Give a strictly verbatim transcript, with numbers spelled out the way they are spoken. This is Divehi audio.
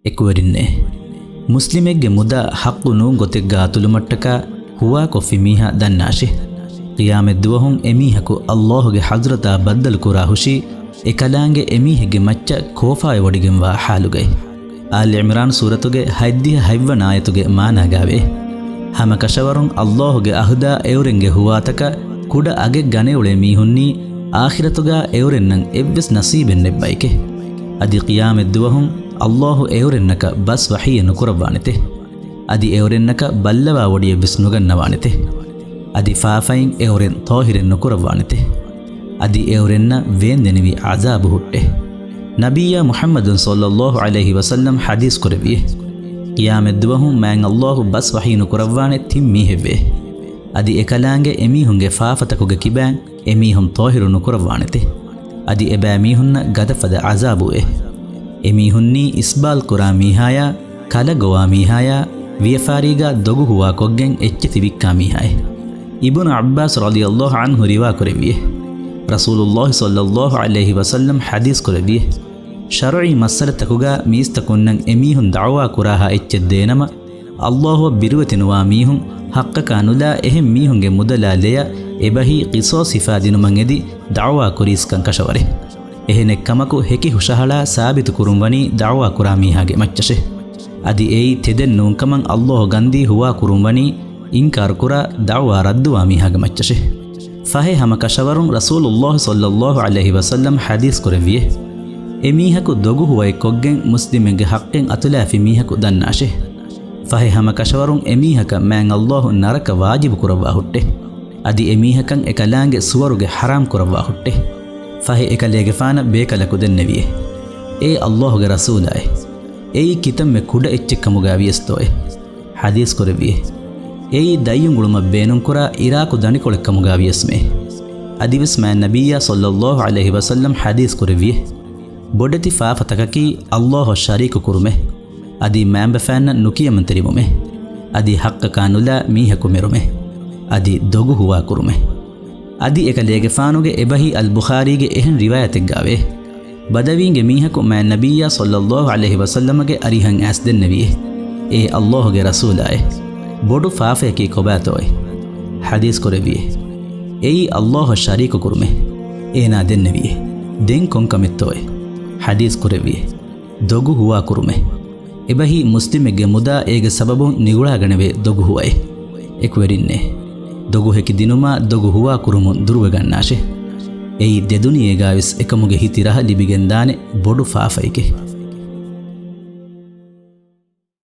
އެކުވެރިންނޭ! މުސްލިމެއްގެ މުދާ ޙައްޤު ނޫން ގޮތެއްގަ އަތުލުމަށްޓަކާ ހުވާކޮށްފި މީހާ ދަންނާށި! ޤިޔާމަތްދުވަހުން އެމީހަކު ﷲ ގެ ޙަޟްރަތާ ބައްދަލުކުރާ ހުށީ، އެކަލާނގެ އެމީހެއްގެ މައްޗަށް ކޯފާވެވޮޑިގެންވާ ޙާލުގައި. އާލި ޢިމްރާން ސޫރަތުގެ ހަތްދިހަ ހަތްވަނަ އާޔަތުގެ މާނާގައިވޭ. ހަމަކަށަވަރުން ﷲ ގެ އަހުދާ އެއުރެންގެ ހުވާތަކަށް ކުޑަ އަގެއް ގަނެއުޅޭ މީހުންނީ، އާޚިރަތުގަ އެއުރެންނަށް އެއްވެސް ނަސީބެއް ނެއްބައެކޭ. އަދި ޤިޔާމަތްދުވަހުން ﷲ އެއުރެންނަކަށް ބަސް ވަޙީއެއް ނުކުރައްވާނެތެ. އަދި އެއުރެންނަކަށް ބައްލަވާވޮޑިއެއްވެސް ނުގަންނަވާނެތެ. އަދި ފާފައިން އެއުރެން ޠާހިރެއް ނުކުރައްވާނެތެ. އަދި އެއުރެންނަށް ވޭންދެނިވި ޢަޛާބު ހުއްޓޭ. ނަބިއްޔާ މުޙައްމަދު ޞައްލައްލާހު ޢަލައިހި ވަސައްލަމް ޙަދީޘް ކުރެއްވިއޭ، ޤިޔާމަތްދުވަހުން މާތް ﷲ ބަސް ވަޙީ ނުކުރައްވާނެ ތިން މީހެއްވެ. އަދި އެކަލާނގެ އެމީހުންގެ ފާފަތަކުގެ ކިބައިން އެމީހުން ޠާހިރު ނުކުރައްވާނެތެ. އަދި އެބައިމީހުންނަށް ގަދަފަދަ ޢަޛާބުވޭ. އެމީހުންނީ އިސްބާލްކުރާ މީހާޔާ، ކަލަ ގޮވާ މީހާޔާ، ވިޔަފާރީގަ ދޮގު ހުވާކޮށްގެން އެއްޗެތި ވިއްކާ މީހާއޭ. އިބުނު ޢައްބާސް ރަޟިޔައްލާހު ޢަންހު ރިވާކުރެއްވިއޭ، ރަސޫލުﷲ ޞައްލައްލާހު ޢަލައިހި ވަސައްލަމް ޙަދީޘް ކުރެއްވިއޭ، ޝަރުޢީ މައްސަލަތަކުގަ މީސްތަކުންނަށް އެމީހުން ދަޢުވާ ކުރާހާ އެއްޗެއް ދޭނަމަ، ﷲ އަށް ބިރުވެތިނުވާ މީހުން ޙައްޤަކާ ނުލާ އެހެން މީހުންގެ މުދަލާ ލެޔަށް އެބަހީ ޤިޞާޞް ހިފާދިނުމަށް އެދި ދަޢުވާ ކުރީސްކަން ކަށަވަރޭ. އެހެނެއްކަމަކު ހެކި ހުށަހަޅާ ސާބިތު ކުރުން ވަނީ ދަޢުވާ ކުރާ މީހާގެ މައްޗަށޭ. އަދި އެއީ ތެދެއް ނޫންކަމަށް ﷲ ގަންދީ ހުވާ ކުރުން ވަނީ އިންކާރު ކުރާ ދަޢުވާ ރައްދުވާ މީހާގެ މައްޗަށޭ. ފަހެ ހަމަ ކަށަވަރުން ރަސޫލުﷲ ޞައްލައްލާހު ޢަލައިހި ވަސައްލަމް ޙަދީޘް ކުރެއްވިއޭ، އެމީހަކު ދޮގު ހުވައެއް ކޮށްގެން މުސްލިމެއްގެ ޙައްޤެއް އަތުލާފި މީހަކު ދަންނާށޭ. ފަހެ ހަމަ ކަށަވަރުން އެމީހަކަށް މާތް ﷲ ނަރަކަ ވާޖިބު ކުރައްވާ ހުއްޓޭ. އަދި އެމީހަކަށް އެކަލާނގެ ސުވަރުގެ ޙަރާމް ކުރައްވާ ހުއްޓޭ. ފަހެ އެކަލޭގެފާނަށް ބޭކަލަކު ދެންނެވިއޭ، އޭ ﷲ ގެ ރަސޫލާއޭ! އެއީ ކިތަންމެ ކުޑަ އެއްޗެއް ކަމުގައި ވިޔަސްތޯއޭ؟ ޙަދީޘް ކުރެއްވިއޭ، އެއީ ދަތްއުނގުޅުމަށް ބޭނުންކުރާ އިރާކު ދަނޑިކޮޅެއް ކަމުގައި ވިޔަސްމެ. އަދިވެސް މާތް ނަބިއްޔާ ޞައްލައްލާހު ޢަލައިހި ވަސައްލަމް ޙަދީޘް ކުރެއްވިއޭ، ބޮޑެތި ފާފަތަކަކީ ﷲ އަށް ޝަރީކު ކުރުމޭ، އަދި މައިންބަފައިންނަށް ނުކިޔަމަންތެރިވުމޭ، އަދި ޙައްޤަކާ ނުލާ މީހަކު މެރުމޭ، އަދި ދޮގު ހުވާ ކުރުމޭ. އަދި އެކަލޭގެފާނުގެ އެބަހީ އަލްބުޚާރީގެ އެހެން ރިވާޔަތެއްގައިވޭ، ބަދަވީންގެ މީހަކު މާތް ނަބިއްޔާ ޞައްލައްލާހު ޢަލައިހި ވަސައްލަމަގެ އަރިހަށް އައިސް ދެންނެވިއޭ، އޭ ﷲ ގެ ރަސޫލާއޭ! ބޮޑު ފާފަޔަކީ ކޮބާތޯއޭ؟ ޙަދީޘް ކުރެއްވިއޭ، އެއީ ﷲ އަށް ޝަރީކު ކުރުމޭ. އޭނާ ދެންނެވިއޭ، ދެން ކޮންކަމެއްތޯއޭ؟ ޙަދީޘް ކުރެއްވިއޭ، ދޮގު ހުވާ ކުރުމޭ. އެބަހީ މުސްލިމެއްގެ މުދާ އޭގެ ސަބަބުން ނިގުޅާގަނެވޭ ދޮގު ހުވައޭ. އެކުވެރިންނޭ! ދޮގު ހެކި ދިނުމާ ދޮގު ހުވާ ކުރުމުން ދުރުވެގަންނާށޭ. އެއީ ދެދުނިޔޭގައިވެސް އެކަމުގެ ހިތި ރަހަ ލިބިގެންދާނެ ބޮޑު ފާފައެކޭ.